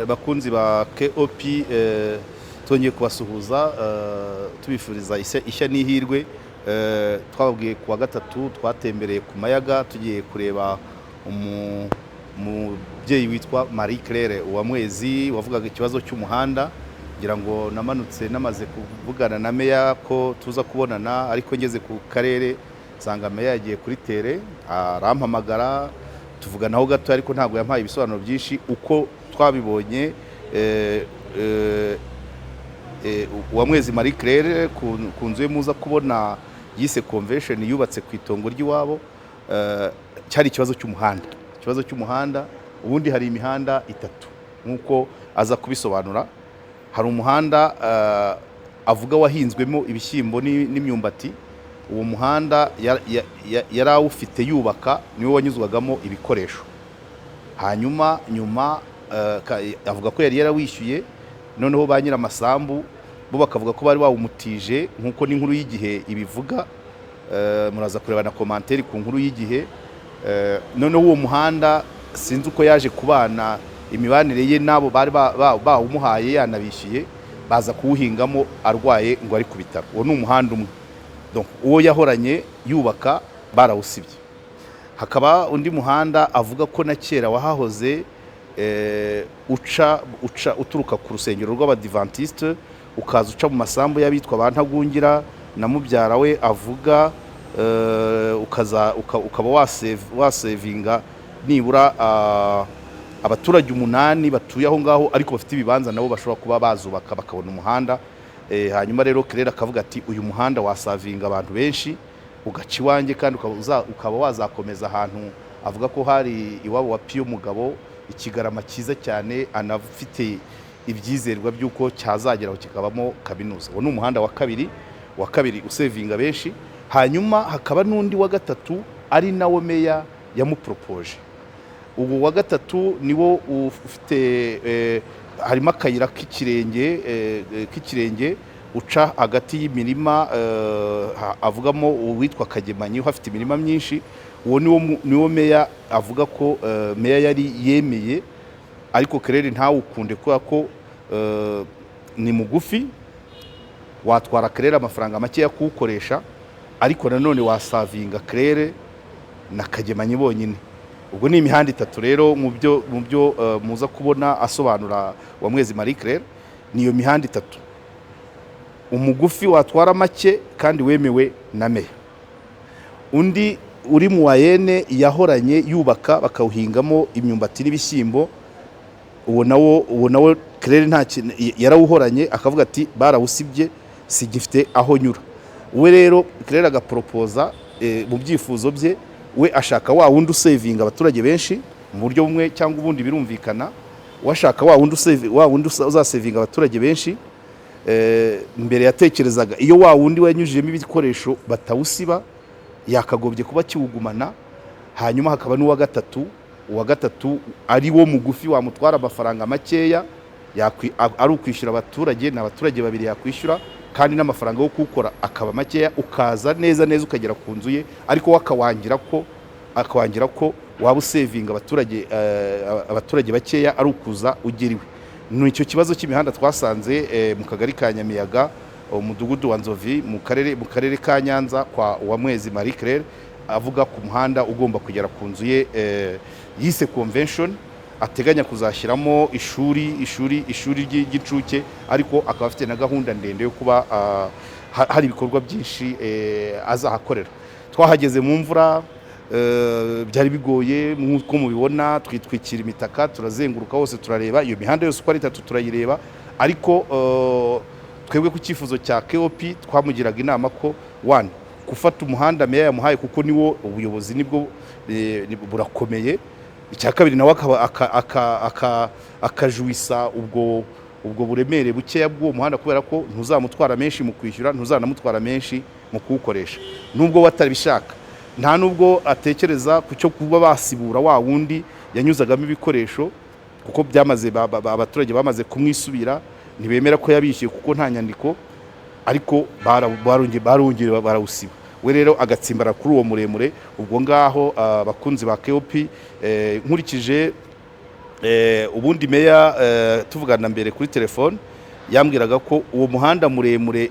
Bakunzi ba KOP, twongeye kubasuhuza, tubifuriza ishya n'ihirwe. Twababwiye ku wa gatatu twatembereye ku Mayaga, tugiye kureba umubyeyi witwa Marie Claire Uwamwezi wavugaga ikibazo cy'umuhanda. Ngira ngo namanutse namaze kuvugana na meya ko tuza kubonana, ariko ngeze ku karere nsanga meya yagiye kuri terrain, arampamagara tuvuganaho gato, ariko ntabwo yampaye ibisobanuro byinshi. Uko twabibonye, Uwamwezi Marie Claire ku nzu ye muza kubona yise convention yubatse ku itongo ry'iwabo, cyari ikibazo cy'umuhanda. Ikibazo cy'umuhanda, ubundi hari imihanda itatu nk'uko aza kubisobanura. Hari umuhanda avuga wahinzwemo ibishyimbo n'imyumbati. Uwo muhanda yari awufite yubaka, niwe wanyuzwagamo ibikoresho. Hanyuma nyuma avuga ko yari yarawishyuye, noneho ba nyir'amasambu bo bakavuga ko bari bawumutije, nk'uko n'inkuru y'Igihe ibivuga. Muraza kureba na commentaire ku nkuru y'Igihe. Noneho uwo muhanda sinzi uko yaje kubana imibanire ye n'abo bari bawumuhaye yanabishyuye, baza kuwuhingamo arwaye ngo ari ku bitaro. Uwo ni umuhanda umwe. Donc, uwo yahoranye yubaka barawusibye. Hakaba undi muhanda avuga ko na kera wahahoze, uca uturuka ku rusengero rw'Abadivantiste, ukaza uca mu masambu y'abitwa ba Ntagungira na mubyara we avuga, ukaza ukaba wasevinga nibura abaturage umunani batuye aho ngaho, ariko bafite ibibanza nabo bashobora kuba bazubaka bakabona umuhanda. Hanyuma rero Claire akavuga ati uyu muhanda wasavinga abantu benshi, ugaca iwanjye kandi ukaba wazakomeza ahantu avuga ko hari iwabo wa Piyo Mugabo, ikigarama cyiza cyane, anafite ibyizerwa by'uko cyazageraho kikabamo kaminuza. Uwo ni umuhanda wa kabiri usevinga benshi. Hanyuma hakaba n'undi wa gatatu ari nawo meya yamuporopoje. Ubu wa gatatu niwo ufite harimo akayira k'ikirenge uca hagati y'imirima, avugamo uwitwa Kagemanyi uhafite imirima myinshi. Uwo niwo meya avuga ko meya yari yemeye, ariko Claire ntawukunde kubera ko ni mugufi, watwara Claire amafaranga makeya kuwukoresha, ariko nanone wasavinga Claire na Kagemanyi bonyine. Ubwo ni imihanda itatu rero mu byo muza kubona asobanura Uwamwezi Marie Claire, ni iyo mihanda itatu: umugufi watwara make kandi wemewe na meya, undi uri mu wayene yahoranye yubaka bakawuhingamo imyumbati n'ibishyimbo, uwo nawo Claire nta kintu yarawuhoranye, akavuga ati barawusibye sigifite aho nyura. We rero Claire agaporopoza mu byifuzo bye, we ashaka wa wundi usevinga abaturage benshi mu buryo bumwe cyangwa ubundi. Birumvikana, washaka wa wundi uzasevinga abaturage benshi. Mbere yatekerezaga iyo wa wundi wanyujijemo ibikoresho batawusiba, yakagombye kuba akiwugumana. Hanyuma hakaba n'uwa gatatu, uwa gatatu ari wo mugufi wamutwara amafaranga makeya, ari ukwishyura abaturage, ni abaturage babiri yakwishyura, kandi n'amafaranga yo kuwukora akaba makeya, ukaza neza neza ukagera ku nzu ye, ariko we akawangira ko waba usevinga abaturage bakeya ari ukuza ugera iwe. Ni icyo kibazo cy'imihanda twasanze mu kagari ka Nyamiyaga, umudugudu wa Nzovi, mu karere ka Nyanza, kwa Uwamwezi Marie Claire, avuga ku muhanda ugomba kugera ku nzu ye yise convention, ateganya kuzashyiramo ishuri ry'incuke, ariko akaba afite na gahunda ndende yo kuba hari ibikorwa byinshi azahakorera. Twahageze mu mvura, byari bigoye nk'uko mubibona, twitwikira imitaka, turazenguruka hose, turareba iyo mihanda yose uko ari itatu turayireba. Ariko twebwe ku cyifuzo cya KOP twamugiraga inama ko one gufata umuhanda meya yamuhaye, kuko niwo ubuyobozi nibwo burakomeye. Icya kabiri nawe akaba akajuwisa ubwo buremere bukeya bw'uwo muhanda, kubera ko ntuzamutwara menshi mu kwishyura, ntuzanamutwara menshi mu kuwukoresha, nubwo we atabishaka, nta nubwo atekereza ku cyo kuba basibura wa wundi yanyuzagamo ibikoresho, kuko byamaze abaturage bamaze kumwisubira, ntibemera ko yabishyuye kuko nta nyandiko, ariko barongeye barawusiba. We rero agatsimbara kuri uwo muremure. Ubwo ngaho abakunzi ba KOP, nkurikije Ubundi meya, tuvugana mbere kuri telefone, yambwiraga ko uwo muhanda muremure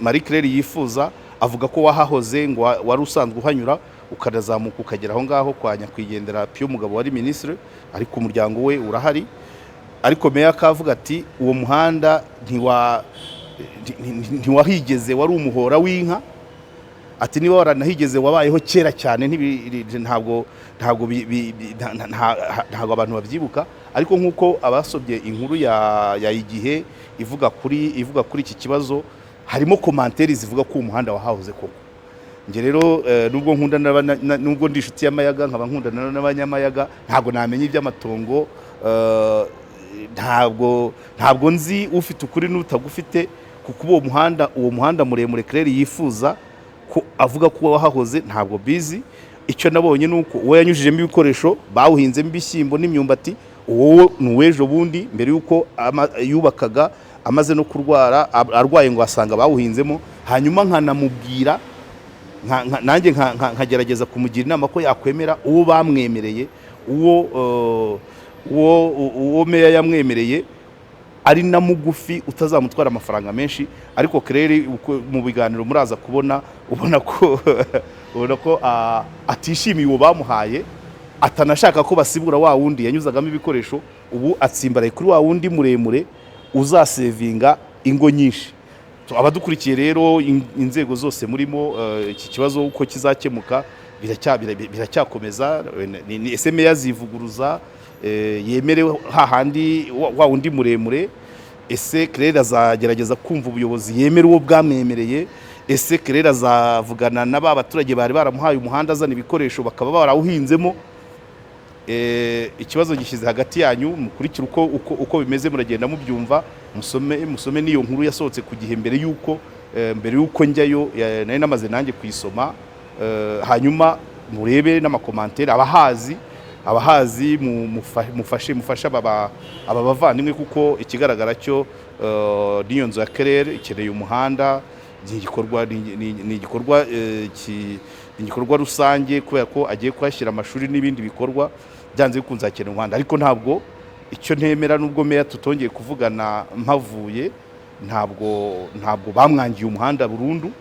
Marie Claire yifuza, avuga ko wahahoze, ngo wari usanzwe uhanyura ukanazamuka ukagera aho ngaho kwa nyakwigendera Pio Mugabo wari minisitiri, ariko umuryango we urahari. Ariko meya akavuga ati uwo muhanda ntiwahigeze, wari umuhora w'inka. Ati niba waranahigeze wabayeho kera cyane, ntabwo abantu babyibuka. Ariko nk'uko abasobye inkuru ya Igihe ivuga kuri iki kibazo, harimo commentaires zivuga ko uwo muhanda wahahoze koko. Njye rero, nubwo nkunda nubwo ndi inshuti y'Amayaga, nkaba nkundana n'Abanyamayaga, ntabwo namenya iby'amatongo. Ntabwo nzi ufite ukuri n'utagufite, kuko uwo muhanda muremure Claire yifuza, ko avuga ko wahahoze, ntabwo bizi. Icyo nabonye ni uko uwo yanyujijemo ibikoresho bawuhinzemo ibishyimbo n'imyumbati, uwo ni uw'ejo bundi mbere y'uko yubakaga, amaze no kurwara, arwaye ngo asanga bawuhinzemo. Hanyuma nkanamubwira, nanjye nkagerageza kumugira inama ko yakwemera uwo bamwemereye, uwo meya yamwemereye, ari na mugufi utazamutwara amafaranga menshi. Ariko Claire, mu biganiro muraza kubona, ubona ko atishimiye uwo bamuhaye, atanashaka ko basibura wa wundi yanyuzagamo ibikoresho. Ubu atsimbaraye kuri wa wundi muremure uzasevinga ingo nyinshi. So, abadukurikiye rero, inzego zose murimo, iki kibazo uko kizakemuka biracyakomeza. Ese meya azivuguruza, yemere hahandi wa wundi muremure? Ese Claire azagerageza kumva ubuyobozi, yemere uwo bwamwemereye? Ese Claire azavugana na ba baturage bari baramuhaye umuhanda azana ibikoresho bakaba barawuhinzemo? Ikibazo gishyize hagati yanyu, mukurikire uko bimeze, muragenda mubyumva. Musome n'iyo nkuru yasohotse ku Gihe mbere yuko njyayo, nari namaze nanjye kuyisoma. Hanyuma murebe n'amacommentaires, abahazi mufashe aba bavandimwe, kuko ikigaragara cyo, n'iyo nzu ya Claire ikeneye umuhanda. Ni igikorwa rusange, kubera ko agiye kuhashyira amashuri n'ibindi bikorwa, byanze bikunze hakeneye umuhanda. Ariko ntabwo icyo ntemera, nubwo meya tutongeye kuvugana mpavuye, ntabwo bamwangiye umuhanda burundu.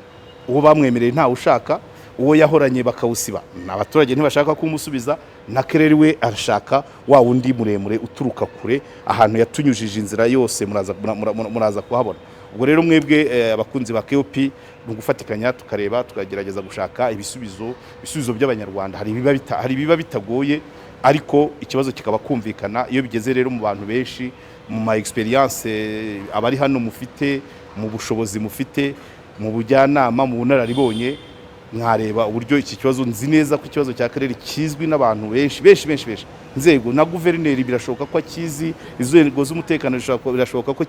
Uwo bamwemereye ntawe ushaka, uwo yahoranye bakawusiba, abaturage ntibashaka kumusubiza, na Claire we arashaka wa wundi muremure uturuka kure ahantu yatunyujije inzira yose, muraza kuhabona. Ubwo rero mwebwe, abakunzi ba KOP, ni ugufatikanya tukareba, tukagerageza gushaka ibisubizo by'Abanyarwanda. Hari ibiba bitagoye, ariko ikibazo kikaba kumvikana. Iyo bigeze rero mu bantu benshi, mu ma experience abari hano mufite, mu bushobozi mufite, mu bujyanama, mu bunararibonye, mwareba uburyo iki kibazo. Nzi neza ko ikibazo cya Claire kizwi n'abantu benshi benshi benshi benshi, inzego na guverineri birashoboka ko akizi, inzego z'umutekano birashoboka ko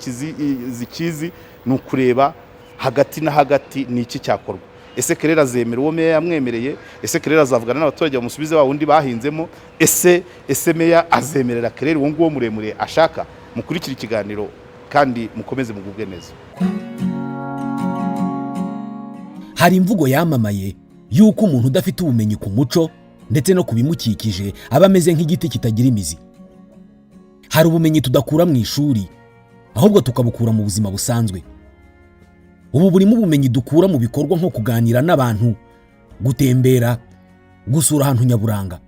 zikizi. Ni ukureba hagati na hagati ni iki cyakorwa. Ese Claire azemera uwo meya yamwemereye? Ese Claire azavugana n'abaturage bamusubize wa wundi bahinzemo? Ese meya azemerera Claire uwo nguwo muremure ashaka? Mukurikire ikiganiro kandi mukomeze mugubwe neza. Hari imvugo yamamaye y'uko umuntu udafite ubumenyi ku muco ndetse no ku bimukikije aba ameze nk'igiti kitagira imizi. Hari ubumenyi tudakura mu ishuri, ahubwo tukabukura mu buzima busanzwe. Ubu burimo ubumenyi dukura mu bikorwa nko kuganira n'abantu, gutembera, gusura ahantu nyaburanga.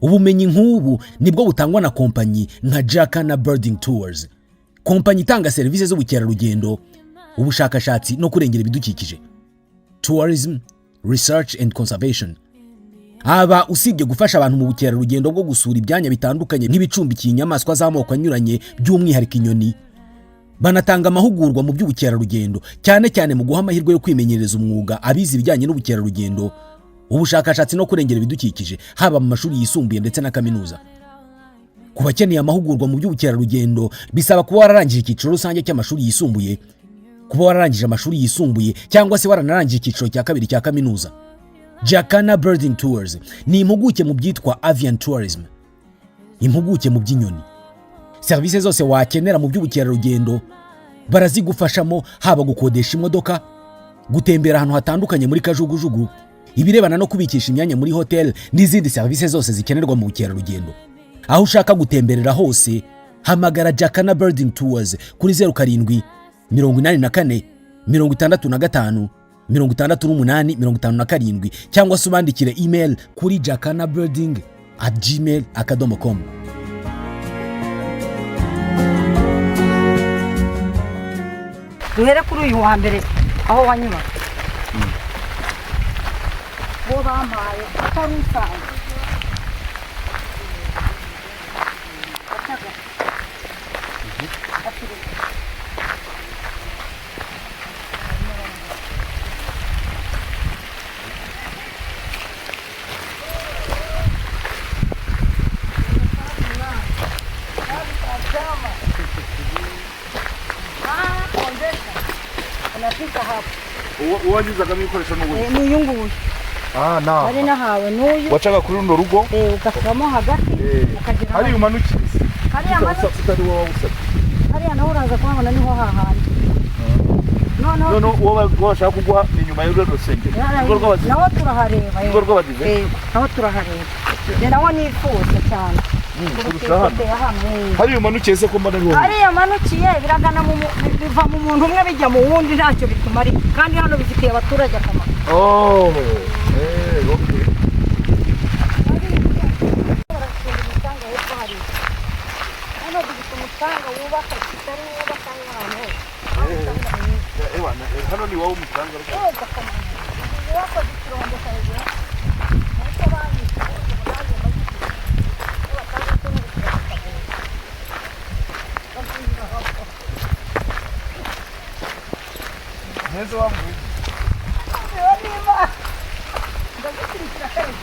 Ubumenyi nk'ubu nibwo butangwa na kompanyi nka Jacana Birding Tours, kompanyi itanga serivisi z'ubukerarugendo, ubushakashatsi no kurengera ibidukikije, tourism, research and conservation. Aba usibye gufasha abantu mu bukerarugendo bwo gusura ibyanya bitandukanye nk'ibicumbikiye inyamaswa z'amoko anyuranye, by'umwihariko inyoni, banatanga amahugurwa mu by'ubukerarugendo, cyane cyane mu guha amahirwe yo kwimenyereza umwuga abize ibijyanye n'ubukerarugendo, ubushakashatsi no kurengera ibidukikije, haba mu mashuri yisumbuye ndetse na kaminuza. Ku bakeneye amahugurwa mu by'ubukerarugendo, bisaba kuba wararangije icyiciro rusange cy'amashuri yisumbuye, kuba wararangije amashuri yisumbuye cyangwa se waranarangije icyiciro cya kabiri cya kaminuza. Jacana Birding Tours ni impuguke mu byitwa avian tourism, impuguke mu by'inyoni. Serivisi zose wakenera mu by'ubukerarugendo barazigufashamo, haba gukodesha imodoka, gutembera ahantu hatandukanye muri kajugujugu, ibirebana no kubikisha imyanya muri hoteli n'izindi serivisi zose zikenerwa mu bukerarugendo. Aho ushaka gutemberera hose, hamagara Jacana Birding Tours kuri 0784 65 68 57, cyangwa se ubandikire email kuri jacanabirding@gmail.com. Duhere kuri uyu wa mbere aho wanyura, bo bampaye atari usanzwe. Wacaga. Afurika. Ah, foundation. Unafika hapo. Uwanyuzagamo ibikoresho n'ubundi? Ni uyu nguyu. Ah, Nari nahawe n'uyu. Wacaga kuri runo rugo. Ugashyiramo hagati ukagera Hariya hano. umanukiye. Hariya manukiye. Utari wowe wawusabye. Hariya naho uraza kuhabona, niho hahandi noneho. None uwo bashaka kuguha ni inyuma y'urwo rusengero, urugo rw'abadive. Naho turahareba. Urugo rw'abadive. Yego, naho turahareba, ni naho nifuza cyane. Kurusha hano. Kurusha hano. Hariya umanukiye se ko mbona ari wowe? Hariya manukiye biragana biva mu muntu umwe bijya mu wundi, ntacyo bitumariye, kandi hano bifitiye abaturage akamaro. Oh, okay. Barashinga umucanga hepfo hariya, hano dufite umucanga wubaka kitari wubaka nk'ahantu hose. Ewa, hano ni wowe umucanga rwose. Yego, akamaro wakoze ikirombe hejuru ariko banyise ubu nanjye ndagifite, iyo batazi ko Neza wambuye. Ndagukurikira hejuru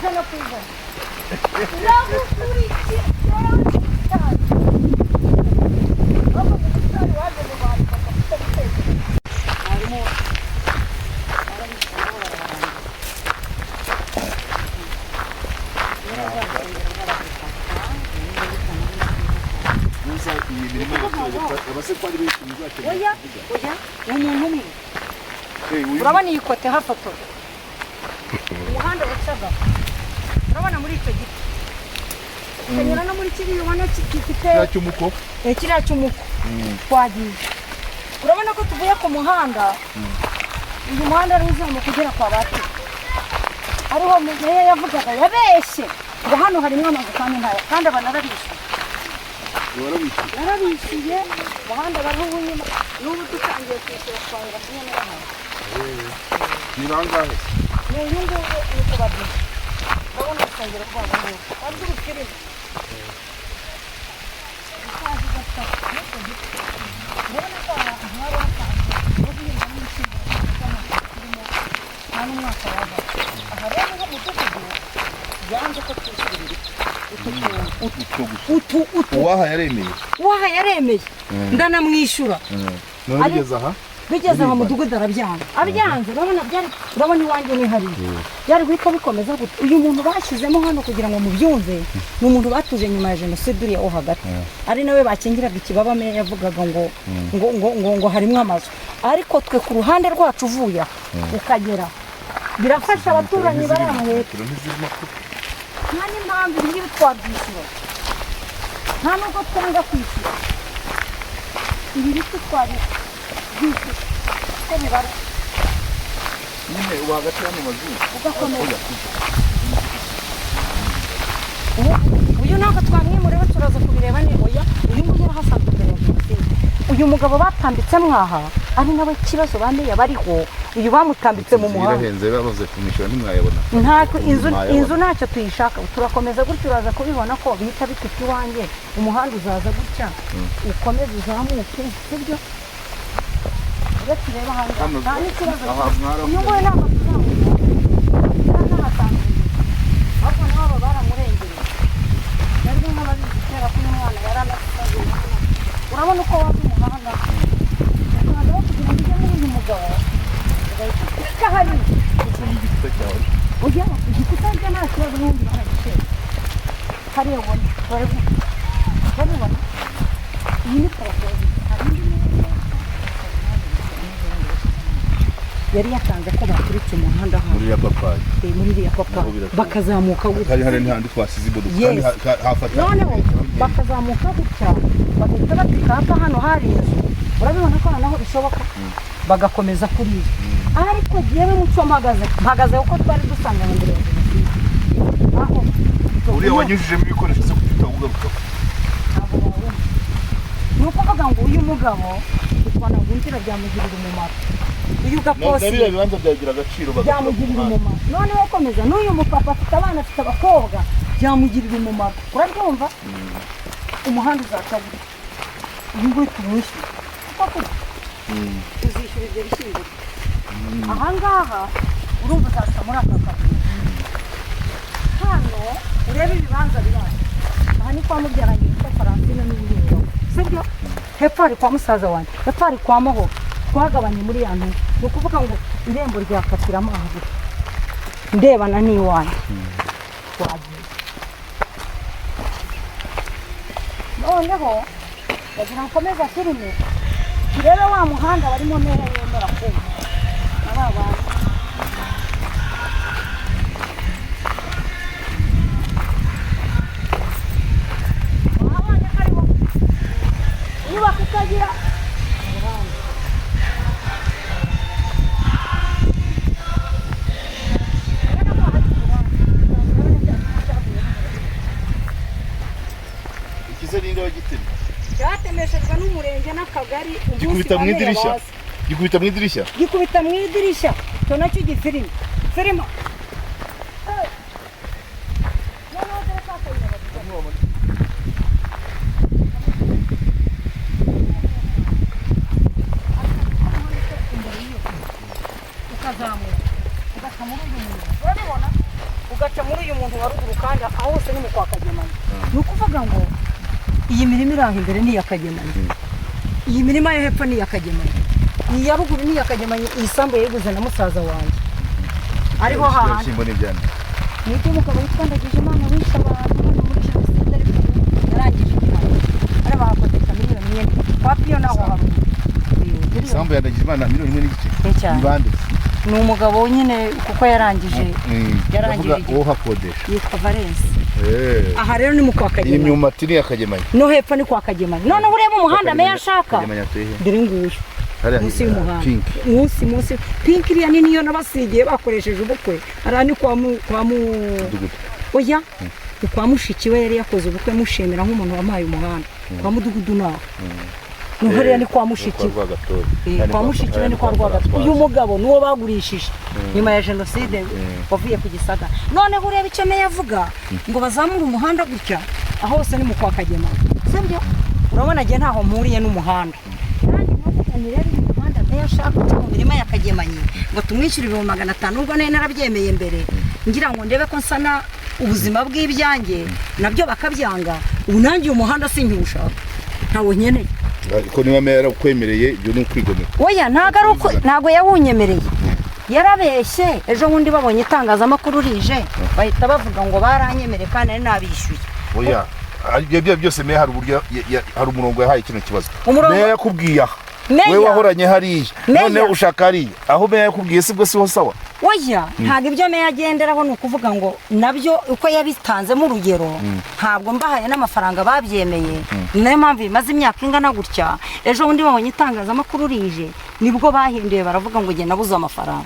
100%, ndagukurikira cyane. Ahubwo umusitari waje mu bantu bagafite ibitekerezo harimo ababishyira barabarangiza. Muza iyi mirimo y'abaturage abase ko ari benshi muzakenera. Oya, oya, ni umuntu umwe. Uyu Urabona iyi kote hafotora umuhanda wacaga, urabona muri icyo giti ukanyura no muri kiriya ubona gifite kiriya cy'umuko. Kiriya cy'umuko twagiye, urabona ko tuvuye ku muhanda. Uyu muhanda ari uzamuka ugera kwa Bati, ariho meya yavugaga yabeshye ngo hano harimo amazu kandi ntayo, kandi aba narabishyuye. Warabishyuye? Narabishyuye. Umuhanda bariho uw'inyuma, n'ubu dutangiye kwishyura twahera kumwe n'abantu. Ni bangahe? Ni uyu nguyu, ni ku babiri. Urabona urusengero rwabo ngubu warwo urukirimo. Urabona ko ahantu hari hasanzwe ho guhingamo ibishyimbo kirimo, nta n'umwaka wava aha. Rero niho umudugudu yanze ko twishyura ibiti utu tuntu. Utwo gusa? Utu, utu. Uwaha yaremeye? Uwaha yaremeye, ndanamwishyura. None bigeze aha? Bigeze aha, mudugudu arabyanga. Abyanze, urabona byari, urabona iwanjye ni hariya, byari guhita bikomeza gute? Uyu muntu bashyizemo hano kugira ngo mubyumve, ni umuntu batuje nyuma ya jenoside, uriya wo hagati, ari nawe bakingiraga ikibaba. Meya yavugaga ngo harimo amazu, ariko twe ku ruhande rwacu uvuye aha ukagera, birafasha abaturanyi bari aho hepfo. Metero ntizirimo ko? Nta n'impamvu, ibi ngibi twabyishyura, nta nubwo twanga kwishyura ibi biti, twabyishyura ko bibara. Nyine uba hagati y'ano mazu. Ugakomeza. Uyu ntabwo twamwimureba, turaza kubireba. Ni oya, uyu nguyu yarahasanzwe mbere ya jenoside. Uyu mugabo batambitse mwaha, ari nawe kibazo bameye bariho, uyu bamutambitse mu muhanda. Irahenze, bavuze kumwishyura ntimwayabona. Ntacyo inzu. Mwayabona. Inzu ntacyo tuyishaka, turakomeza gutya, uraza kubibona ko bihita bituta iwanjye. Umuhanda uzaza gutya, ukomeze uzamuke, sibyo? Iyo tureba hanze Hano nta n'ikibazo. Aha mwaravuze. Uyu nguyu ntabwo tuzamubona, n'ahasanzwe, ahubwo nabo baramurengereye. Nari nk'ababizi kera ko uyu mwana yari anasaze. Urabona uko wava umuhanda, umuhanda wo kugira ngo ujye muri uyu mugabo, ugahita upika hariya. N'igikuta cyawe. Ujya igikuta cye nta kibazo, n'ubundi baragitera hariya. Ubona barabibona, barabibona. Iyi ni poropozi, hari indi neza. Yari yatanze ko baturitse umuhanda hano. Muri ya papayi. Muri iriya papa. Naho birashoboka. Bakazamuka gutya. Kandi hari n'ahandi twasize imodoka. Yes. Kandi hafata. Noneho bakazamuka gutya, bagahita batika hapfa hano hari inzu, urabibona ko noneho bishoboka, bagakomeza kuriya. Ariko jyewe mucyo mpagaze, mpagaze kuko twari dusanganywe mbere ya jenoside aho. Uriya wanyujijemo ibikoresho se, kuki utawugaruka? Ntabwo wawumva. Ni ukuvuga ngo uyu mugabo witwa Ntagwingira byamugirira umumaro, uyu Na gakosi biriya bibanza byagira agaciro bagakora ku byamugirira muhanda. umumaro. Noneho komeza n'uyu mupapa, afite abana, afite abakobwa, byamugirira umumaro, urabyumva? Umuhanda uzaca gutya, uyu nguyu tumwishyura kuko gutya tuzishyura ibyo bishyimbo. Ahangaha urumva uzaca muri aka kabuye hano, urebe ibibanza biri aha. Aha ni kwa mubyaranye witwa Faransina n'Ubuhinga, sibyo? Hepfo hari kwa musaza wanjye, hepfo hari kwa Mahoro, twagabanye muri ya nzu. Ni ukuvuga ngo irembo ryakatiramo aha gutya, ndebana n'iwanjye twagiye. Noneho ndagira ngo nkomeze filime, turebe wa muhanda barimo meya yemera kumva na ba bantu. Wahabonye ko ariwo inyubako itagira umuhanda. Urabona ko hari umuhanda. Urabona cya giti cyavuye hano. Ikize ninde wagitemye? Cyatemeshejwe n'umurenge n'akagari umunsi Gikubita mu ba meya idirishya. baza. Gikubita mu idirishya. Gikubita mu idirishya, icyo nacyo gifirima firima. Noneho dore ka kayira bavuga. Ukazamuka ugaca muri uyu muntu, urabibona, ugaca muri uyu muntu wa ruguru, kandi aho hose ni mu kwa Kagemana. Ni ukuvuga ngo iyi mirima iri aho imbere ni iya Kagemana, iyi mirima yo hepfo ni iya Kagemana, iyi ya ruguru ni iya Kagemana. Iyi sambu yayiguze na musaza wanjye, ariho hahandi. Ibishyimbo ni ibyande? Ni iby'umugabo witwa Ndagijimana wishe abantu hano muri jenoside, ariko ubu yarangije igihano, ari bahakodesha 1 miliyoni kwa Piyo naho haruguru. Isambu ya Ndagijimana, 1.5 miliyoni? Ni cyane. Ni bande? Ni umugabo nyine, kuko yarangije yarangije Ndavuga igihe. uwo hakodesha. Yitwa Valence. Eh. Aha rero ni mu kwa Iyi Kagemanya. myumbati ni iya Kagemanya? No hepfo ni kwa Kagemanya. Noneho ureba umuhanda meya ashaka. Kagemanya atuye he? Dore nguyu. Hariya Munsi hirya, y'umuhanda. Pink. Munsi pink iriya nini, yo nabasigiye bakoresheje ubukwe. Hariya ni kwa mu Mudugudu. Oya, ni kwa mushiki we, yari yakoze ubukwe mushimira nk'umuntu wampaye umuhanda. Kwa mudugudu naho no hariya ni kwa mushiki we. Rwagatore. Kwa mushiki we ni kwa Rwagatore. Uyu mugabo niwo bagurishije nyuma ya jenoside, wavuye ku Gisaga. Noneho ureba icyo meya avuga ngo bazamure umuhanda gutya, aho hose ni mu kwa Kagemana, sibyo? Urabona njye ntaho mpuriye n'umuhanda. Nanjye nkavuga nti rero uyu muhanda meya ashaka uca mu mirima ya Kagemanyi ngo tumwishyure 500,000, ubwo nari narabyemeye mbere ngira ngo ndebe ko nsana ubuzima bw'ibyanjye, nabyo bakabyanga. Ubu nanjye uyu muhanda sinkiwushaka, ntawo nkeneye. Ariko niba meya yarakwemereye, ibyo ni ukwigomeka. Oya, ntabwo ari uko, ntabwo yawunyemereye, yarabeshye. Ejo bundi babonye itangazamakuru rije, bahita bavuga ngo baranyemereye kandi nari nabishyuye. Oya, ibyo byose meya hari uburyo hari umurongo yahaye kino kibazo. Umurongo- Meya yakubwiye aha. Meya- Wewe wahoranye hariya. Meya- None ushaka hariya. Aho meya yakubwiye sibwo siho sawa? Oya, ntabwo ibyo meya agenderaho. Ni ukuvuga ngo nabyo uko yabitanzemo urugero, ntabwo mbahaye n'amafaranga babyemeye. Ni nayo mpamvu bimaze imyaka ingana gutya. Ejo bundi babonye itangazamakuru rije, nibwo bahinduye baravuga ngo njye nabuze amafaranga,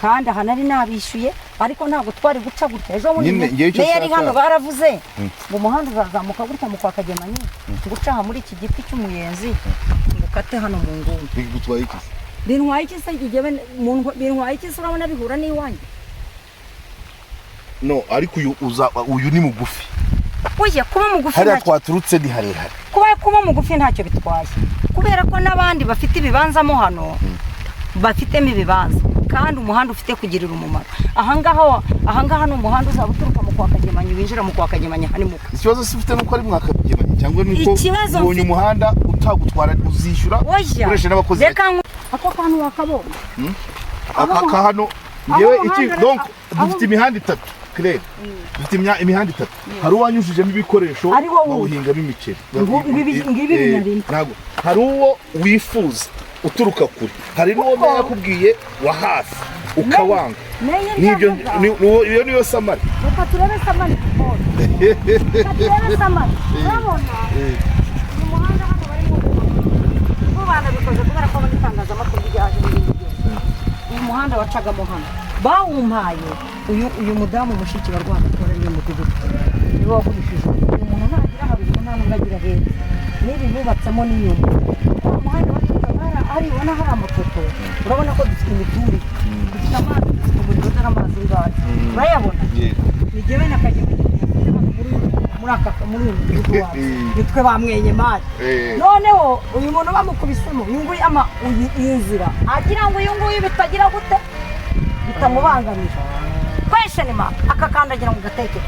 kandi aha nari nabishyuye. Ariko ntabwo twari guca gutya. Ejo bundi Nyine, ngewe icyo meya ari nshaka- hano, baravuze ngo umuhanda uzazamuka gutya mu kwa Kagemanyi, ngo uca aha muri iki giti cy'umuyenzi, ngo ukate hano mu nguni. Bigutwaye iki? Bintwaye iki se? Igihe bintwaye iki se? Urabona bihura n'iwanjye? No, ariko uyu uza, uyu ni mugufi. Oya, kuba mugufi Hariya ntacyo twaturutse ni harehare. Kuba mugufi ntacyo bitwaye, kubera ko n'abandi bafite ibibanza mo hano bafitemo ibibanza, kandi umuhanda ufite kugirira umumaro ahangaha. Ni umuhanda uzaba uturuka mu kwa Kagemanyi, winjira mu kwa Kagemanyi, aha ni muka. Ikibazo si ufite nuko ari mwakagemanyi cyangwa nuko Ikibazo ubonye mfite- umuhanda utagutwara, uzishyura Oya, ukoresheje n'abakozi. Reka ako kantu wakabonye. Aka ka hano Aho ngewe iki umuhanda- donc aho- dufite imihanda itatu, Claire, dufite imihanda itatu. Hari uwanyujijemo ibikoresho Ari wowe. bawuhingamo imiceri. Ngibi Eh, binyarimo. ntabwo hari uwo wifuza Uturuka kure, hari n'uwo Kuko- meya yakubwiye wa hafi ukawanga. Meya N'ibyo ibyo iyo niyo summary. Reka turebe summary, Paul. Reka turebe summary. Urabona uyu muhanda hano barimo kubaka, bo banabikoze kubera ko abona itangazamakuru ryaje n'ibindi byose. Uyu muhanda wacagamo hano bawumpaye uyu mudamu mushiki wa Rwagatora, ariwe mudugudu, niwe wagurishije. Uyu muntu ntagira haruguru, nta n'ubwo agira hepfo, n'ibi bubatsemo n'inyuma. Wa muhanda waturukaga hariya, hari ubona hari amapoto. Urabona ko dufite imiturire, dufite amazi, dufite umuriro. Dore amazi ngayo, urayabona. Ni jyewe na Kagema muri uyu mudugudu wacu, nitwe ba mwenyemari. Noneho uyu muntu bamukubisemo uyu nguyu ama iyi nzira, agira ngo uyu nguyu bitagira gute, bitamubangamira, question mark, akakandagira mu gatekere.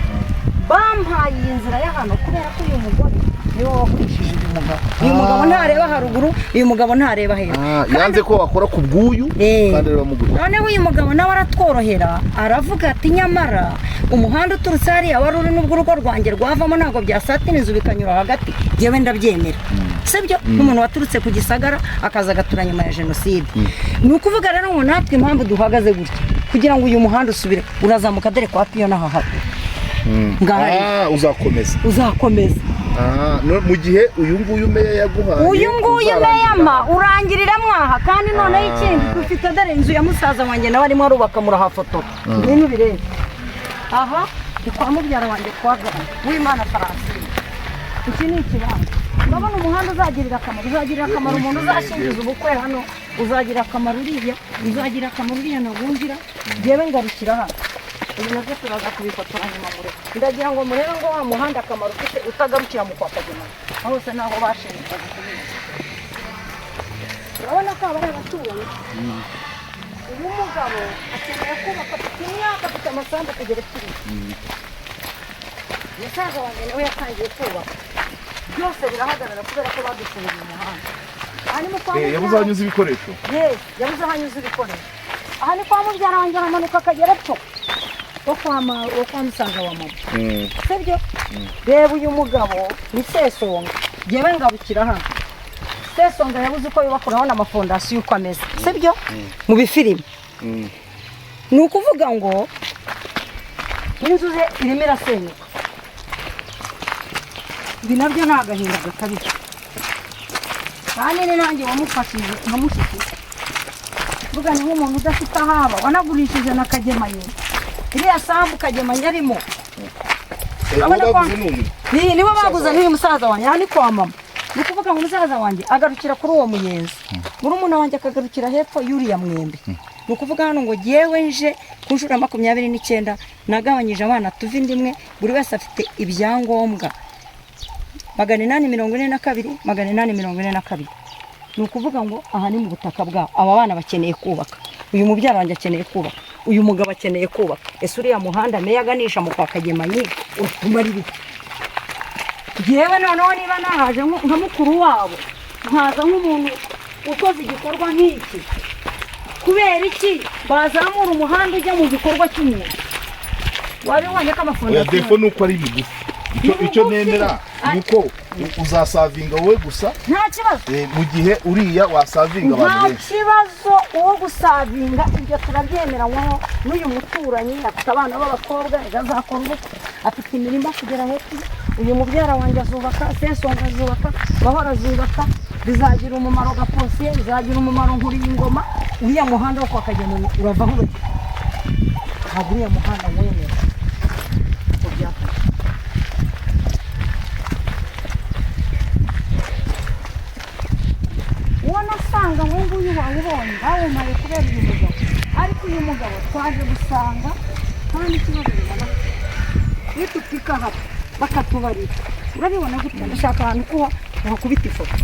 Bampaye iyi nzira ya hano kubera ko uyu mugore niwe wagurishije uyu mugabo. Uyu mugabo ntareba haruguru, uyu mugabo ntareba hepfo. Yanze ko wakora ku bw'uyu kandi ariwe wamugurishije. Noneho uyu mugabo nawe aratworohera, aravuga ati: "Nyamara umuhanda uturutse hariya wari uri, n'ubwo urugo rwanjye rwavamo, ntabwo byasatira inzu bikanyura hagati, njyewe ndabyemera." Sibyo? Nk'umuntu waturutse ku Gisagara akaza agatura nyuma ya jenoside. Ni ukuvuga rero ngo natwe impamvu duhagaze gutya, kugira ngo uyu muhanda usubire, urazamuka. Dore kwa Piyo n'aha haruguru ngahari. Ah, uzakomeza. Uzakomeza. Ah, mu gihe uyu nguyu meya yaguhaye Uyu nguyu uzarangirira meyama urangirira mwaha. Kandi noneho ikindi dufite, dore inzu ya musaza wanjye, nawe arimo arubaka, murahafotora, ngwino ubirebe. Aha ni kwa mubyara wanjye kwa Gahama w'Imana Francine. Iki ni ikibanza. Urabona umuhanda uzagirira akamaro, uzagirira akamaro umuntu uzashingiza ubukwe hano, uzagira akamaro uriya, uzagira akamaro uriya nabungira. Njyewe ngarukira hano. Ibi nabyo turaza kubifotora nyuma murebe. Ndagira ngo murebe ngo wa muhanda akamaro ufite utagarukira mu kwa Kagema hose, naho bashinzwe kubika. Urabona ko aba ari abaturanyi. Uyu mugabo akeneye kubaka, afite imyaka, afite amasambu kugera kuri musaza wanjye, nawe yatangiye kubaka, byose birahagarara kubera ko badufungiye umuhanda. Aha ni mu kwa Yabuze mubyara. aho anyuza ibikoresho. Yes, yabuze aho anyuza ibikoresho. Aha ni kwa mubyara wanjye, aramanuka akagera epfo wo kwa musaza wa mama, sibyo? Reba uyu mugabo ni Sesonga, njyewe ngarukira hano. Sesonga yabuze uko yubaka, urabona amafondasiyo uko ameze, sibyo? Mu bifilimi ni ukuvuga ngo inzu ze irimo irasenyuka. Ibi nabyo ni agahinda gakabije, kandi ni nanjye wamufashije nka mushiki. Vuga ni nk'umuntu udafite aho aba, wanagurishije na Kagemanyi iriya sambu Kagemanyi arimo. Urabona Uwo ko- baguze ni uyu. Ni nibo baguze n'uyu musaza wanjye. Aha ni kwa mama. Ni ukuvuga ngo umusaza wanjye agarukira kuri uwo muyenzi, murumuna wanjye akagarukira hepfo y'uriya mwembe. Ni ukuvuga hano ngo jyewe nje ku nshuro ya 29, nagabanyije abana tuva inda imwe, buri wese afite ibyangombwa 842, 842. Ni ukuvuga ngo aha ni mu butaka bwabo. Aba bana bakeneye kubaka, uyu mubyara wanjye akeneye kubaka, uyu mugabo akeneye kubaka. Ese uriya muhanda meya aganisha mu kwa Kagemanyi uratumara ibiki? Yewe, noneho niba nahaje nka mukuru wabo, nkaza nk'umuntu ukoze igikorwa nk'iki, kubera iki bazamura umuhanda ujya mu gikorwa cy'umuntu wabibonye ko Oya, amafondasiyo défaut ni uko ari migufi. Icyo Ni icyo migufi. nemera ni uko uzasavinga wowe gusa. Nta kibazo. Mu gihe uriya wasavinga abantu Nta benshi. kibazo. Uwo gusavinga ibyo turabyemeranywaho. N'uyu muturanyi afite abana b'abakobwa, ejo azakora ubukwe, afite imirima kugera hepfo. Uyu mubyara wanjye azubaka, Sesonga azubaka, Mahoro azubaka, bizagira umumaro Gaposiye, bizagira umumaro Nkuriye Ingoma. Uriya muhanda wo kwa Kagemanyi uravaho urajya, ntabwo uriya muhanda wemera ngo byafashe. Uwo nasanga ngo nguyu wawubonye, bawumaye kubera uyu mugabo, ariko uyu mugabo twaje gusanga nta n'ikibazo bibona nitupika hano bakatubarira. Urabibona gutya, ndashaka ahantu kuha uhakubita ifoto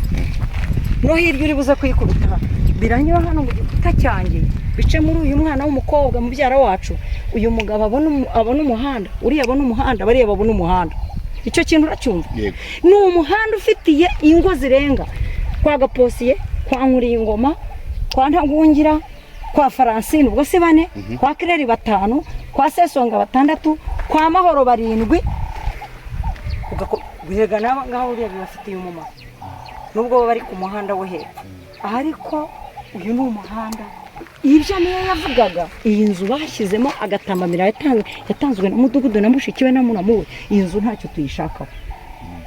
no hirya uri buze kuyikubita hano. Biranyura hano mu gikuta cyanjye, bice muri uyu mwana w'umukobwa mubyara wacu. Uyu mugabo abona umuhanda, uriya abona umuhanda, bariya babona umuhanda. Icyo kintu uracyumva? Yego. Ni umuhanda ufitiye ingo zirenga kwa Gaposiye, kwa Nkuriyingoma, kwa Ntagungira, kwa Francine, ubwo si bane, kwa Kireri batanu, kwa Sesonga batandatu, kwa Mahoro barindwi. Guhega n'aba ngaho uriya bibafitiye umumaro nubwo baba bari ku muhanda wo hepfo, ariko Uyu ni umuhanda. Ibyo niyo yavugaga. Iyi nzu bashyizemo agatambamira yatanzwe na mudugudu na mushiki we na muramu we. Iyi nzu ntacyo tuyishakaho,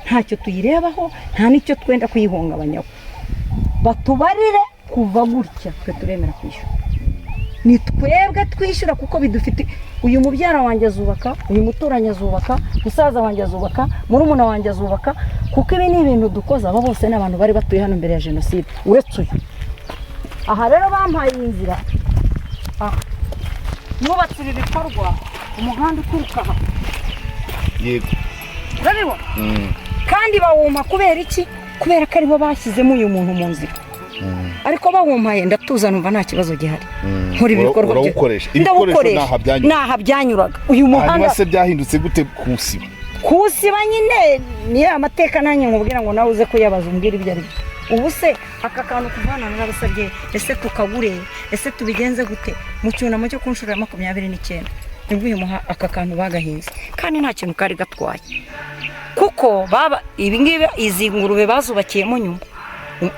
ntacyo tuyirebaho, nta n'icyo twenda kuyihungabanyaho. Batubarire kuva gutya, twe turemera kwishyura. Ni twebwe twishyura kuko bidufite. Uyu mubyara wanjye azubaka, uyu muturanyi azubaka, musaza wanjye azubaka, murumuna wanjye azubaka, kuko ibi ni ibintu dukoze. Aba bose ni abantu bari batuye hano mbere ya jenoside, uretse uyu. Aha rero bampaye iyi nzira, aha nubatse ibi bikorwa, umuhanda uturuka aha. Yego. Urabibona? Kandi bawumpa kubera iki? Kubera ko aribo bashyizemo uyu muntu mu nzira. Ariko bawumpaye ndatuza, numva nta kibazo gihari, nkora ibikorwa. Urawukoresha. Ibikoresho Ndawukoresha. N'aha byanyuraga. N'aha byanyuraga uyu Hanyuma muhanda. Se byahindutse gute kuwusiba? Kuwusiba nyine niyo amateka, nanjye nkubwira ngo nawe uze kuyabaza umbwire ibyo ari byo. Ubu se aka kantu kuvana narabasabye, ese tukagure, ese tubigenze gute? Mu cyunamo cyo ku nshuro ya 29 nibwo uyu muha aka kantu bagahinze, kandi nta kintu kari gatwaye, kuko baba ibi ngibi, izi ngurube bazubakiyemo nyuma.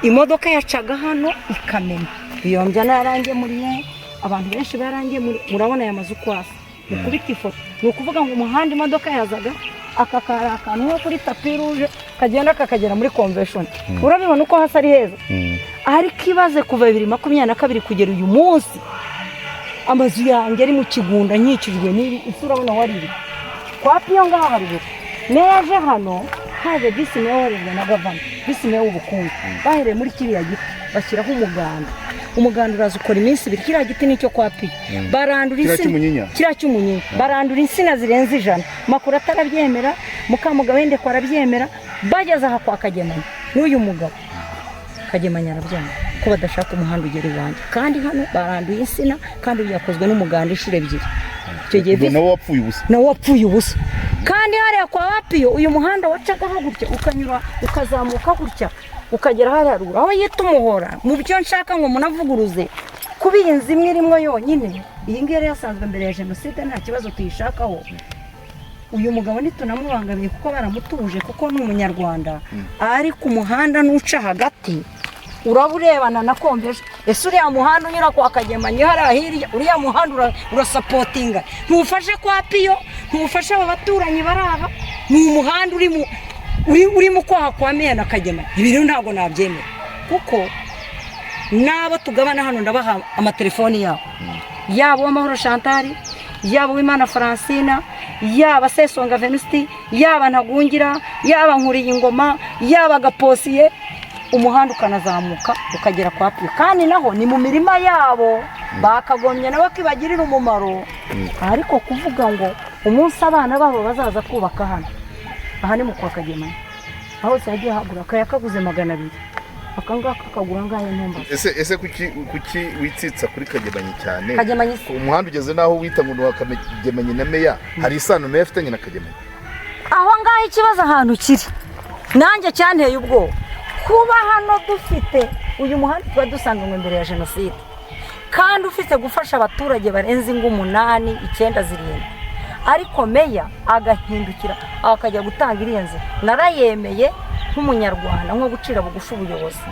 Imodoka yacaga hano ikamena biyombya narangemuriye, abantu benshi barangemuriye. Murabona aya mazu uko asa, mukubita ifoto. Ni ukuvuga ngo umuhanda imodoka yazaga, aka kari akantu nko kuri tapis rouge kagenda kakagera muri Convention. Urabibona uko hasi ari heza. Ariko ibaze kuva 2022 kugera uyu munsi, amazu yanjye ari mu kigunda, nkikijwe n'ibi. Ese urabona wari iri kwa Piyo ngaha haruguru? Meya aje hano, haje visi meya woherejwe na gavana, visi meya w'ubukungu. Bahereye muri kiriya giti bashyiraho umuganda. Umuganda uraza ukora iminsi 2. Kiriya giti nicyo kwa Piyo barandura Kiriya insina. Cy'umunyinya? Kiriya cy'umunyinya barandura insina zirenze 100. Makuru atarabyemera, Mukamugabo wendekwa arabyemera. Bageze aha kwa Kagemanyi n'uyu mugabo Kagemanyi arabyanga ko badashaka umuhanda ugera iwanjye, kandi hano baranduye insina, kandi byakozwe n'umuganda inshuro ebyiri icyo gihe. Ubwo nawe wapfuye ubusa. Nawe wapfuye ubusa. Kandi hariya kwa Wapiyo, uyu muhanda wacagaho gutya, ukanyura, ukazamuka gutya, ukagera hariya ruguru aho yita umuhora. Mu byo nshaka ngo munavuguruze, kuba iyi nzu imwe irimo yonyine, iyi ngiyi yari yasanzwe mbere ya jenoside, nta kibazo tuyishakaho. Uyu mugabo ntitunamubangamiye kuko baramutuje, kuko ni umunyarwanda. Ariko umuhanda nuca hagati, uraba urebana na Convention. Ese uriya muhanda unyura kwa Kagemanyi hariya hirya, uriya muhanda urasapotinga? Ntufashe kwa Piyo, ntufashe aba baturanyi bari aha. Ni umuhanda uri mu uri mu kwaha kwa meya na Kagemanyi. Ibi rero ntabwo nabyemera, kuko n'abo tugabana hano ndabaha amatelefoni yabo, yaba uwamahoro Chantal, yaba uwimana Francina, yaba Sesonga Venusti, yaba Ntagungira, yaba Nkuriye Ingoma, yaba Gaposiye. Umuhanda ukanazamuka ukagera kwa Piyo, kandi naho ni mu mirima yabo, bakagombye nabo ko ibagirira umumaro. Ariko kuvuga ngo umunsi abana babo bazaza kubaka hano, aha ni mu kwa Kagemanyi, aho hose yagiye hagura akaya kaguze 200, aka ngaka kagura ngahe ntumbaze. Ese kuki witsitsa kuri Kagemanyi cyane? Kagemanyi se? Umuhanda ugeze n'aho wita ngo ni uwa Kagemanyi na meya. Hari isano meya afitanye na Kagemanyi? Aho ngaho ikibazo ahantu kiri nanjye cyanteye ubwoba, kuba hano dufite uyu muhanda tuba dusanganywe mbere ya jenoside, kandi ufite gufasha abaturage barenze ingo umunani, icyenda, zirindwi, ariko meya agahindukira akajya gutanga iriya nzira. Narayemeye nk'umunyarwanda, nko gucira bugufi ubuyobozi,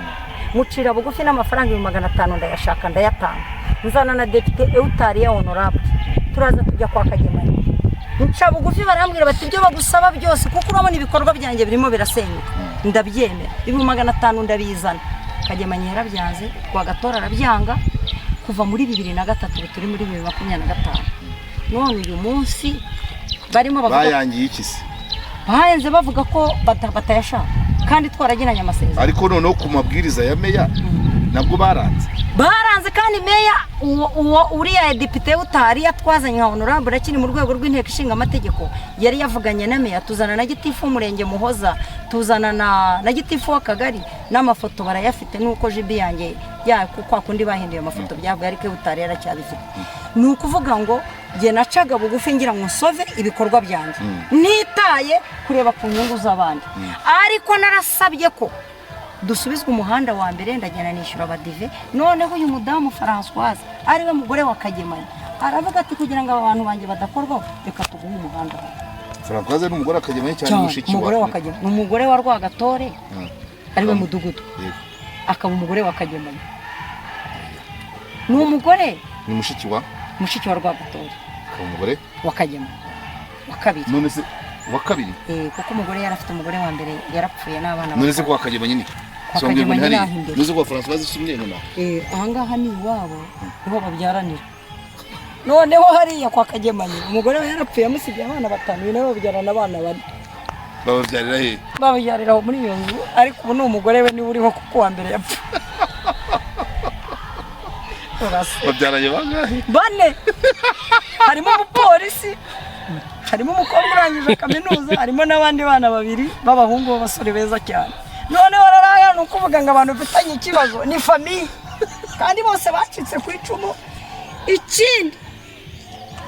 mucira bugufi n'amafaranga 500,000 ndayashaka, ndayatanga, nzana na depite Eutariya honorable, turaza tujya kwa Kagemanyi, nca bugufi, barambwira bati ibyo bagusaba byose, kuko urabona ibikorwa byanjye birimo birasenyuka, ndabyemera. 500,000 ndabizana. Kagemanyi yarabyanze, Rwagatora arabyanga kuva muri 2003, ubu turi muri 2025. None uyu munsi barimo bavuga. Bayangiye iki se? Bahenze bavuga ko batayashaka kandi twaragiranye amasezerano. Ariko noneho ku mabwiriza ya meya nabwo baranze? Baranze, kandi meya uwo uriya depite utari yatwazanye nka honorable akiri mu rwego rw'inteko ishinga amategeko, yari yavuganye na meya, tuzana na gitifu w'umurenge Muhoza, tuzana na gitifu w'akagari, n'amafoto barayafite. Nuko jibi yanjye ya kwa kundi bahinduye amafoto byavuye, ariko utari yaracyabifite. Ni ukuvuga ngo jye nacaga bugufi ngira ngo nsove ibikorwa byanjye, ntitaye kureba ku nyungu z'abandi, ariko narasabye ko dusubizwa umuhanda wa mbere, ndagenda nishyura abadive. Noneho uyu mudamu Francoise, ariwe mugore wa Kagemanyi, aravuga ati kugira ngo aba bantu banjye badakorwaho, reka tuguhe umuhanda wawe. Francoise ni umugore wa Kagemanyi cyane? Cyane, Mushiki umugore wa wa Kagemanyi, ni umugore wa Rwagatore, ariwe mudugudu, Yego. akaba umugore wa Kagemanyi. Ni umugore. Ni mushiki wa? Mushiki wa Rwabutori. Akaba umugore wa Kagema wa kabiri. None se wa kabiri? Kuko umugore yari afite umugore wa mbere yarapfuye n'abana. None se kwa Kagema nyine? Kwa Kagema nyine aho imbere. None se kwa Françoise Sumye nyina? Ahangaha ni iwabo, niho babyaranira. Noneho hariya kwa Kagema nyine umugore we yarapfuye amusigiye abana batanu, uyu nawe babyarana abana bane. Bababyarira he? Babyarira aho muri iyo nzu, ariko ubu ni umugore we niwe uriho kuko uwa mbere yapfuye. Babyaranye bangahe? Bane. Harimo umupolisi, harimo umukobwa urangije kaminuza, harimo n'abandi bana babiri b'abahungu b'abasore beza cyane. Noneho rero ni ukuvuga ngo abantu bafitanye ikibazo ni famiye, kandi bose bacitse ku icumu. Ikindi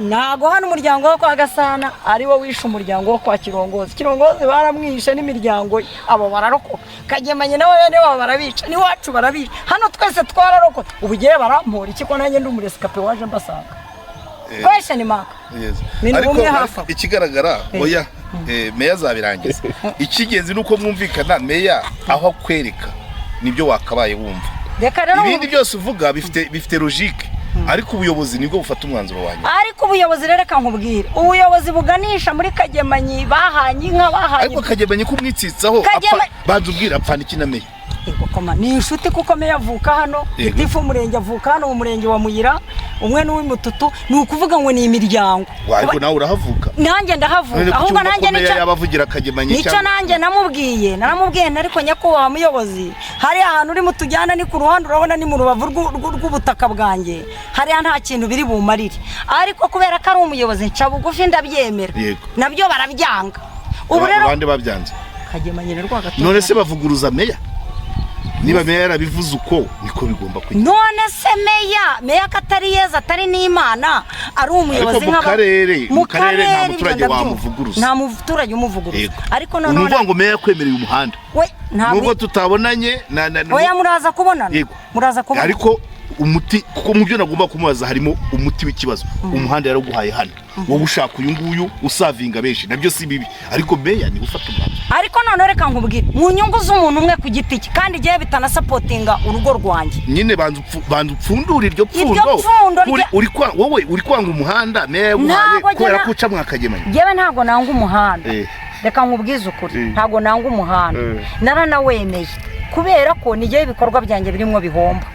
ntago hano umuryango wo kwa Gasana ari wo wishe umuryango wo kwa Kirongozi. Kirongozi baramwishe n'imiryango ye, abo bararokoka. Kagemanye nawe bene wabo barabica, n'iwacu barabica, hano twese twararokoka. Ubu ugiye barampora iki ko nanjye ndi umuresikape waje mbasanga? Question mark. Ariko ikigaragara oya, meya azabirangiza. Ikigenzi nuko mwumvikana, meya aho akwereka nibyo wakabaye wumva. Ibindi byose uvuga bifite logique. Ariko ubuyobozi nibwo bufata umwanzuro wanyu. Ariko ubuyobozi rero reka nkubwire, ubuyobozi buganisha muri Kagemanyi bahanye inka bahanye. Ariko Kagemanyi kumwitsitsaho banza ubwira apfana iki na meya? Yego koma ni inshuti kuko meya avuka hano, gitifu umurenge avuka hano mu murenge wa Muyira, umwe n'uw'Imututu, ni ukuvuga ngo ni imiryango. Ariko nawe urahavuka? Nanjye ndahavuka. Ahubwo nanjye nicyo yabavugira Kagemanyi nicyo nanjye namubwiye, naramubwiye ariko nyakubahwa muyobozi, hari ahantu uri mutujyana ni ku ruhande urabona ni mu rubavu rw'ubutaka bwanjye, hariya nta kintu biri bumarire. Ariko kubera ko ari umuyobozi nca bugufi ndabyemera. Nabyo barabyanga. Ubu rero abandi babyanze. Kagemanyi rero Rwagatore. None se bavuguruza meya? Niba meya yarabivuze uko niko bigomba kugenda. None se meya katari yeza atari n'Imana ari umuyobozi nk'aba mu karere nta muturage wamuvuguruza. Nta muturage umuvuguruza. Ariko none uvuga ngo meya kwemereye umuhanda. Nubwo tutabonanye oya muraza kubonana. Muraza kubonana. Ariko umuti kuko mu byo nagomba kumubaza harimo umuti w'ikibazo. Umuhanda yaraguhaye hano. Wowe ushaka uyu nguyu usavinga benshi nabyo si bibi, ariko meya ni ufata umwanzuro. Ariko none reka nkubwire mu nyungu z'umuntu umwe ku giti cye, kandi igihe bitanasapotinga urugo rwanjye. Nyine banza upfundura iryo pfundo. Wowe uri kwanga umuhanda meya yaguhaye kubera ko uca mwakagemanye. Yewe ntago nanga umuhanda. Reka nkubwize ukuri, ntago nanga umuhanda. Naranawemeye kubera ko nigiye ibikorwa byanjye birimo bihomba.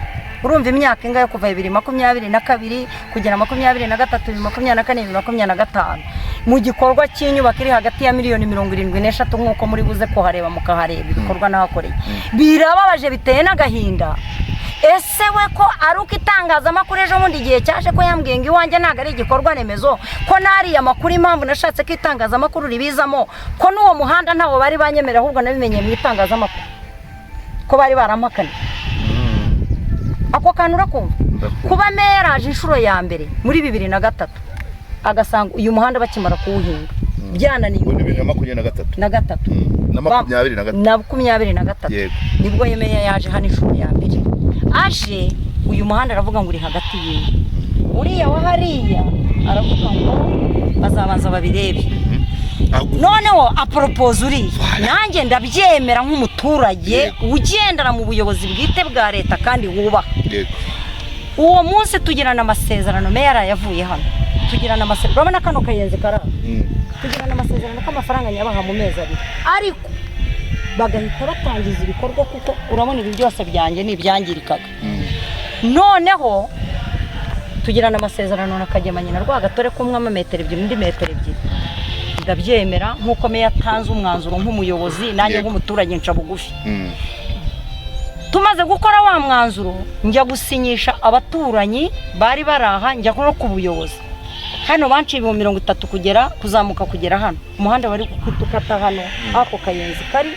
Urumva imyaka ingahe kuva 2022 kugera 2023 2024 2025 mu gikorwa cy'inyubako iri hagati ya miliyoni 73 nkuko muri buze kuhareba mukahareba ibikorwa nahakoreye. Birababaje biteye n'agahinda. Ese we ko ari uko itangazamakuru ejo bundi igihe cyaje ko yambwiye ngo iwanjye ntago ari igikorwa remezo, ko nariya makuru impamvu nashatse ko itangazamakuru ribizamo, ko n'uwo muhanda ntawo bari banyemera ahubwo nabimenye mu itangazamakuru ko bari barampakanye. Ako kantu urakumva? Kuba meya yaraje inshuro ya mbere muri 2003 agasanga uyu muhanda bakimara kuwuhinga byananiye 2023 na gatatu na 23 nibwo meya yaje hano inshuro ya mbere aje uyu muhanda aravuga ngo uri hagati yiwe, uriya wa hariya aravuga ngo bazabanza babirebe. Noneho apropose uriya nanjye ndabyemera nk'umuturage ugendera mu buyobozi bwite bwa leta kandi wubaha. Uwo munsi tugirana amasezerano, meya yarayavuye hano tugirana amasezerano, urabona kano kayenzi karara, tugirana amasezerano k'amafaranga nyabaha mu mezi abiri, ariko bagahita batangiza ibikorwa kuko urabona ibi byose byanjye ni ibyangirikaga. Noneho tugirana amasezerano na Kagemanyi na Rwagatore kumwe amametero 2 indi metero 2, ndabyemera nkuko meya atanze umwanzuro nk'umuyobozi nanjye nk'umuturage nca bugufi. Tumaze gukora wa mwanzuro njya gusinyisha abaturanyi bari baraha, njya no ku buyobozi hano banciye 30,000 kugera kuzamuka kugera hano umuhanda bari kutukata hano ako kayenzi kari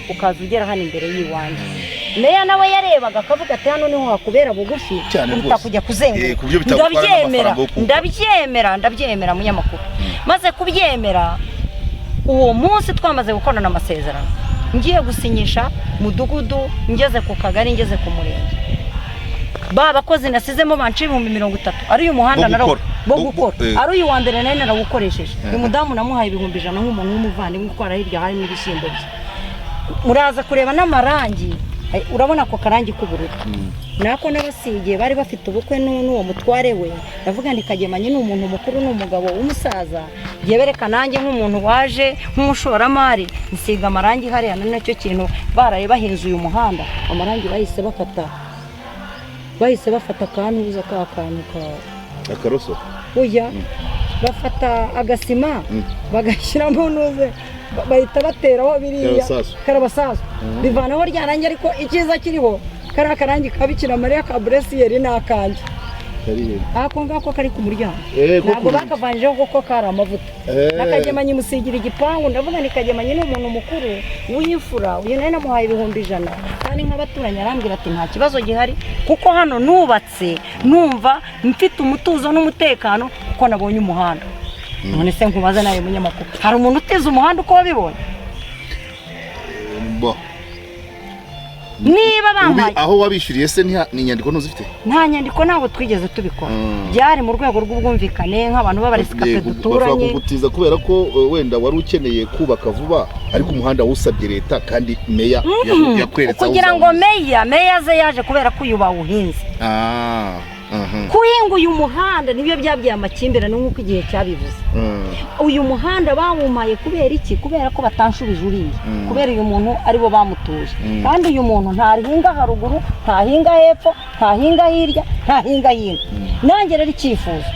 ukaza ugera hano imbere y'iwanjye. Meya nawe yarebaga akavuga ati hano niho hakubera bugufi kuruta kujya kuzenguruka. Ndabyemera ndabyemera munyamakuru. Maze kubyemera uwo munsi twamaze gukorana amasezerano, ngiye gusinyisha mudugudu, ngeze ku kagari, ngeze ku murenge, ba bakozi nasizemo banciye 30,000 ari uyu muhanda narawo bo gukora, ari uyu wa mbere nari narawukoresheje. Uyu mudamu namuhaye 100,000 nk'umuntu w'umuvandimwe ukora hirya hari n'ibishyimbo bye. Muraza kureba n'amarangi Ay, urabona ako karangi k'ubururu nako n'abasigiye bari bafite ubukwe n'uwo mutware we. Ndavuga nti Kagemanyi ni umuntu mukuru, ni umugabo w'umusaza, reka nanjye nk'umuntu waje nk'umushoramari nsiga amarangi hariya. Ni nacyo kintu baraye bahinze uyu muhanda amarangi, bahise bafata akantuza ka kantu ka Akaroso. Oya, bafata agasima bagashyiramo nuze, bahita bateraho biriya. Karabasasu. Karabasasu bivanaho rya rangi. Ariko icyiza kiriho, kariya karangi ka Bikira Mariya ka bleu ciel ni akanjye. Kari Ako ngako kari ku muryango. Ko Ntabwo ku rugi. bakavanjeho kuko kari amavuta. Nakagemanyi musigira igipangu. Ndavuga ni Kagemanyi ni umuntu mukuru w'imfura, uyu nawe namuhaye 100,000, kandi nk'abaturanyi arambwira ati nta kibazo gihari, kuko hano nubatse numva mfite umutuzo n'umutekano kuko nabonye umuhanda. None se nkubaze nawe munyamakuru, hari umuntu utize umuhanda uko wabibonye? Bo. Niba bampaye Aho wabishyuriye se ni inyandiko ntuzifite? Nta nyandiko, ntabwo twigeze tubikora. Byari mu rwego rw'ubwumvikane nk'abantu b'abarescapés Yego, bashobora duturanye. kugutiza kubera ko wenda wari ukeneye kubaka vuba, ariko umuhanda wusabye leta kandi meya yakweretse aho Kugira ngo uzawunyuza. Meya aze, yaje kubera ko uyu bawuhinze. Ah, mhm. Kuhinga uyu muhanda nibyo byabyaye amakimbirane nk'uko igihe cyabivuze. Uyu muhanda bawumaye kubera iki? Kubera ko batanshubije uriya, kubera uyu muntu aribo bamutuje, kandi uyu muntu ntahinga haruguru, ntahinga hepfo, ntahinga hirya, ntahinga hino. Nanjye rero icyifuzo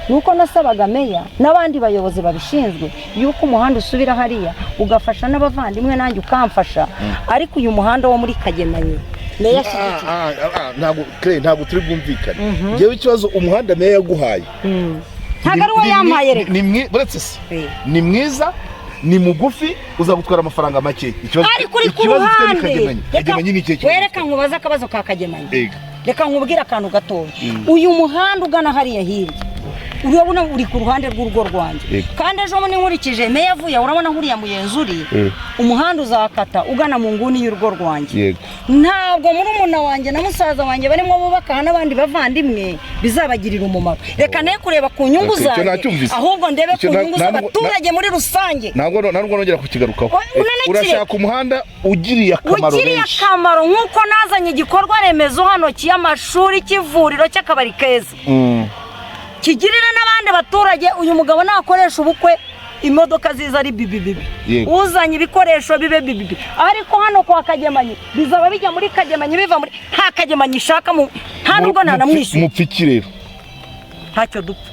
ni uko nasabaga meya n'abandi bayobozi babishinzwe yuko umuhanda usubira hariya, ugafasha n'abavandimwe, nanjye ukamfasha. Ariko uyu muhanda wo muri Kagemanyi meya ashyigikiye. Ah, ah, ah, ntabwo Claire, ntabwo turi bwumvikane. Ngewe ikibazo, umuhanda meya yaguhaye Ntabwo ari wo yampaye reka. Ni uretse se ni mwiza, ni mugufi, uzagutwara amafaranga make. Ikibazo Ariko uri ku ikibazo ufite ni ruhande. Kagemanyi. Kagemanyi ni ikihe kibazo? Wereka nkubaze akabazo ka Kagemanyi. Ega. Reka nkubwire akantu gatoya. Uyu muhanda ugana hariya hirya, urabona uri ku ruhande rw'urugo rwanjye. Kandi ejo bundi nkurikije meya avuye aho, urabona nkuriya muyenzi uri, umuhanda uzakata ugana mu nguni y'urugo rwanjye. Ntabwo murumuna wanjye na musaza wanjye barimo bubaka n'abandi bavandimwe bizabagirira umumaro. Reka ne kureba ku nyungu Okay, icyo zanjye, nacyumvise. ahubwo ndebe Icyo ku nyungu z'abaturage muri rusange. Ntabwo nongera kukigarukaho. Unanakire. Urashaka umuhanda ugiriye akamaro Ugiriye benshi. akamaro, nk'uko nazanye igikorwa remezo hano cy'amashuri, cy'ivuriro, cy'akabari keza, kigirira n'abandi baturage. Uyu mugabo nakoresha ubukwe, imodoka ziza ari bibibibi, uzanye ibikoresho bibe bibibi. Ariko hano kwa Kagemanyi bizaba bijya muri Kagemanyi, biva muri nta Kagemanyi ishaka mu nta nubwo ntanamwishyura. Mupfiki rero. Ntacyo dupfa.